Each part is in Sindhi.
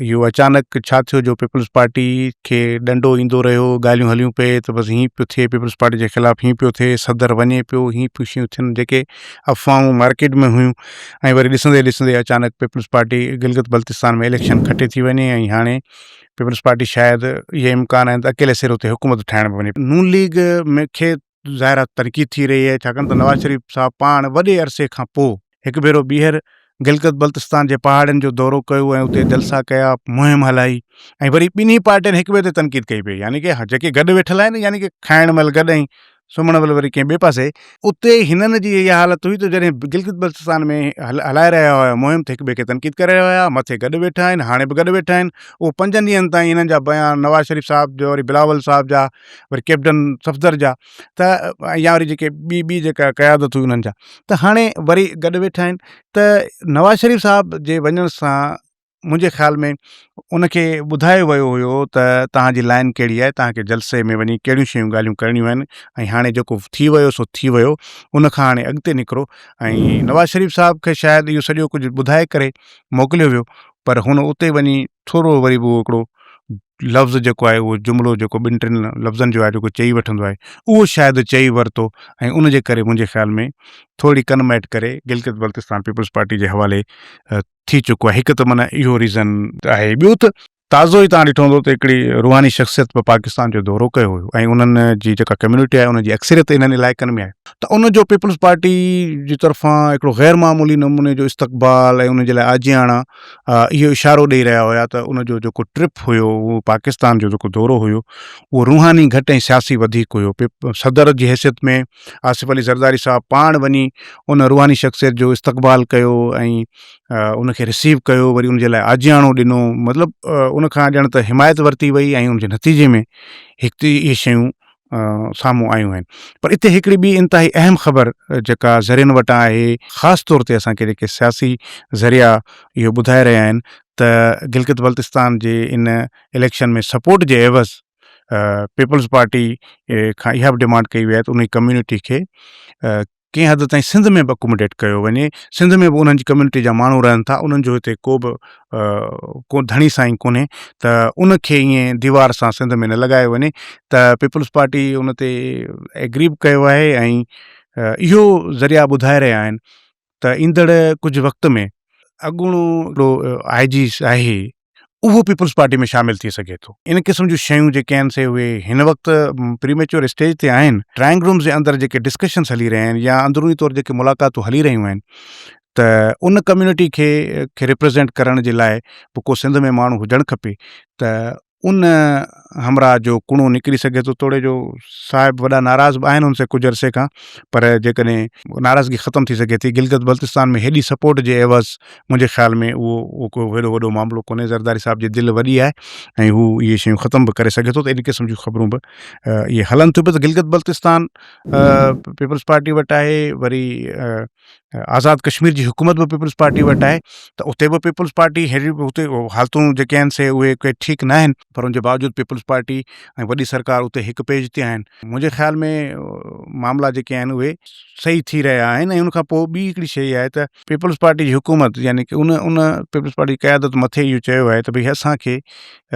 اهو اچانڪ ڇا ٿيو جو پيپلز پارٽي کي ڏنڊو ايندو رهيو، ڳالهيون هليون پئي ته بس هين پيو ٿئي، پيپلز پارٽي جي خلاف هين پيو ٿئي، صدر وڃي پيو، هين پيون شيون ٿين، جيڪي افواهون مارڪيٽ ۾ هيون ۽ وري ڏسندي ڏسندي اچانڪ peoples party Gilgit Baltistan ۾ election کٽي ٿي وڃي ۽ هاڻي پيپلز پارٽي شايد اهي امڪان آهن ته اڪيلي سر اتي حڪومت ٺاهڻ به وڃي. نون ليگ ۾ کي ظاهر آهي تنقيد ٿي رهي آهي ڇاڪاڻ ته نواز شريف صاحب پاڻ وڏي عرصي کان پوء هڪ ڀيرو ٻيهر گلگت بلتستان جي پهاڙين جو دورو ڪيو ۽ اتي جلسا ڪيا، مهم هلائي ۽ وري ٻنهي پارٽين هڪ ٻئي تي تنقيد ڪئي پئي يعني ڪه جيڪي گڏ ويٺل آهن يعني ڪه کائڻ مهل گڏ ۽ سمهڻ مهل وري ڪنهن ٻئي پاسي. اتي هنن جي اها حالت هئي ته جڏهن گلگت بلتستان ۾ هلائي رهيا هيا مهم ته هڪ ٻئي کي تنقيد ڪري رهيا هيا، مٿي گڏ ويٺا آهن، هاڻي به گڏ ويٺا آهن، اهو پنجن ڏينهن تائين هنن جا بيان نواز شريف صاحب جو وري بلاول صاحب جا وري ڪيپٽن صفدر جا ته يا وري جيڪي ٻي ٻي جيڪا قيادت هئي انهن جا ته هاڻي وري گڏ ويٺا آهن ته نواز شريف صاحب جي وڃڻ سان منهنجي خيال ۾ ان کي ٻڌايو ويو هيو ته توهان جي لائن ڪهڙي آهي توهان کي جلسي ۾ وڃي ڪهڙيون شيون ڳالهيون ڪرڻيون آهن ۽ هاڻي جيڪو ٿي ويو سو ٿي ويو ان کان هاڻي اڳتي نڪرو ۽ نواز شريف صاحب کي شايد اهو سڄو ڪجهه ٻڌائي ڪري موڪليو ويو پر هن اتي وڃي ٿورو وري به اهو هڪڙو لفظ جيڪو آهي اهو جملو جيڪو ٻن ٽن لفظن جو آهي جيڪو چئي وٺندو آهي اهو شايد چئي ورتو ۽ ان جي ڪري منهنجي خيال ۾ ٿوري ڪن ميٽ ڪري گلگت بلتستان پيپلز پارٽي جي حوالي ٿي چڪو آهي هڪ ته معنيٰ اهو ريزن آهي ٻيو ته تازو ئي توهان ڏٺو هوندو ته هڪڙي روحاني شخصيت به پاڪستان جو دورو ڪيو هيو ۽ انهن جي جيڪا ڪميونٽي آهي ان جي اڪثريت انهن علائقن ۾ آهي ته ان جو پيپلز پارٽي جي طرفان هڪڙو غير معمولي نموني جو استقبال ۽ ان جي لاء آجياڻا اهو اشارو ڏئي رهيا هيا ته ان جو جيڪو ٽرپ هيو اهو پاڪستان جو جيڪو دورو هيو اهو روحاني گهٽ ۽ سياسي وڌيڪ هيو صدر جي حيثيت ۾ آصف علي زرداري صاحب پاڻ وڃي ان روحاني شخصيت جو استقبال ڪيو ۽ ان کي رسيو ڪيو وري ان جي لاء آجياڻو ڏنو مطلب ان کان ڄڻ ته حمايت ورتي وئي ۽ ان جي نتيجي ۾ هڪ اهي شيون سامهون آيون آهن پر اتي هڪڙي ٻي انتهائي اهم خبر جيڪا ذريعن وٽان آهي خاص طور تي اسان کي جيڪي سياسي ذريعا اهو ٻڌائي رهيا آهن ته گلگت بلتستان جي ان اليڪشن ۾ سپورٽ جي عيوض پيپلز پارٽي کان اها به ڊمانڊ ڪئي وئي آهي ته انهي ڪميونٽي کي ڪنهن حد تائين سنڌ ۾ به اڪوموڊيٽ ڪيو وڃي، سنڌ ۾ به انهن جي ڪميونٽي جا ماڻهو رهن ٿا، انهن جو هتي ڪو به ڪو ڌڻي سائين ڪونهي ته ان کي ائين ديوار سان سنڌ ۾ نه لڳايو وڃي ته پيپلز پارٽي ان تي ايگري به ڪيو آهي ۽ اهو ذريعا ٻڌائي رهيا آهن ته ايندڙ ڪجهه وقت ۾ اڳوڻو هڪڙو آء جي آهي اهو پيپلز پارٽي ۾ شامل ٿي سگهي ٿو. ان قسم جون شيون جيڪي آهن سي اهي هن وقت پري ميچوئر اسٽيج تي آهن. ڊرائنگ رومز جي اندر جيڪي ڊسڪشنز هلي رهيا آهن يا اندروني طور جيڪي ملاقاتون هلي رهيون آهن ته ان ڪميونٽي کي کي ريپريزينٽ ڪرڻ جي لاء به ڪو سنڌ ۾ ماڻهو هجڻ کپي ته ان همراهه جو ڪڻو نڪري سگهي ٿو توڙي جو صاحب وڏا ناراض به آهن ان سان ڪجهه عرصي کان پر جيڪڏهن ناراضگي ختم ٿي سگهي ٿي گلگت بلتستان ۾ هيڏي سپورٽ جي عيوض منهنجي خيال ۾ اهو اهو ڪو هيڏو وڏو معاملو ڪونهي زرداري صاحب جي دل وڏي آهي ۽ هو اهي شيون ختم به ڪري سگهي ٿو ته ان قسم جون خبرون به اهي هلن ٿيون پيون ته گلگت بلتستان پيپلز پارٽي وٽ آهي وري آزاد ڪشمير جي حڪومت به پيپلز پارٽي وٽ آهي ته اتي به پيپلز پارٽي هيڏي اتي حالتون جيڪي آهن سي اهي ڪي ٺيڪ نه آهن پر ان جي باوجود پيپلز پارٽي ۽ وڏي سرڪار اتي هڪ پيج تي آهن منهنجي خيال ۾ معاملا جيڪي آهن اهي صحيح ٿي رهيا آهن ۽ ان کان پوء ٻي هڪڙي شيء آهي ته پيپلز پارٽي جي حڪومت يعني ڪي ان ان پيپلز پارٽي جي قيادت مٿي اهو چيو آهي ته ڀئي اسانکي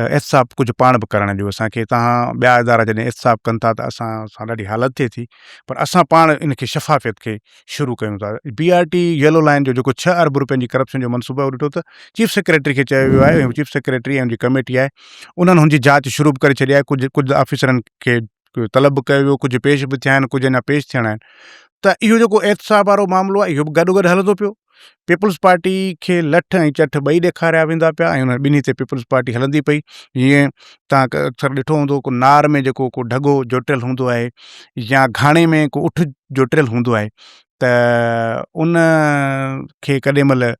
احتساب ڪجهه پاڻ به ڪرڻ ڏيو اسانکي تهان ٻيا ادارا جڏهن احتساب ڪن ٿا ته اسان سان ڏاڍي حالت ٿئي ٿي پر اسان پاڻ ان کي شفافيت کي شروع ڪيون ٿا. B R T yellow line جو جيڪو ڇهه ارب روپين جي ڪرپشن جو منصوبو آهي اهو ڏٺو ته چيف سيڪريٽري کي چيو ويو آهي ۽ چيف سيڪريٽري ۽ ان جي ڪميٽي آهي انهن هن جي جاچ شروع به ڪري ڇڏي آهي ڪجهه ڪجهه آفيسرن کي طلب به ڪيو ويو ڪجهه پيش به ٿيا آهن ڪجهه اڃا پيش ٿيڻا آهن ته اهو جيڪو احتساب وارو معاملو آهي اهو به گڏو گڏ هلندو پيو پيپلز پارٽي کي لٺ ۽ چٺ ٻئي ڏيکاريا ويندا پيا ۽ انهن ٻنهي تي پيپلز پارٽي هلندي پئي جيئن تان اڪثر ڏٺو هوندو ڪو نار ۾ جيڪو ڪو ڍڳو جوٽيل هوندو آهي يا گهاڻي ۾ ڪو اٺ جوٽيل هوندو آهي ته ان کي ڪڏهن مهل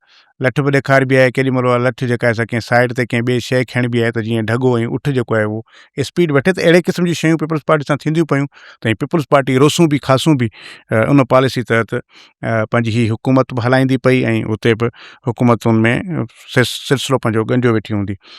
لٺ به ڏيکاربي آهي ڪيڏي مهل اها لٺ جيڪا آهي سا ڪنهن سائيڊ تي ڪنهن ٻئي شيء کڻبي آهي ته جيئن ڍڳو ۽ اٺ جيڪو آهي اهو اسپيڊ وٺي ته اهڙي قسم جون شيون پيپلز پارٽي سان ٿينديون پيون ته پيپلز پارٽي روسون به کاسون به ان پاليسي تحت پنهنجي هي حڪومت به هلائيندي پئي ۽ اتي به حڪومتن ۾ سلسلو پنهنجو ڳنڍيو ويٺي هوندي.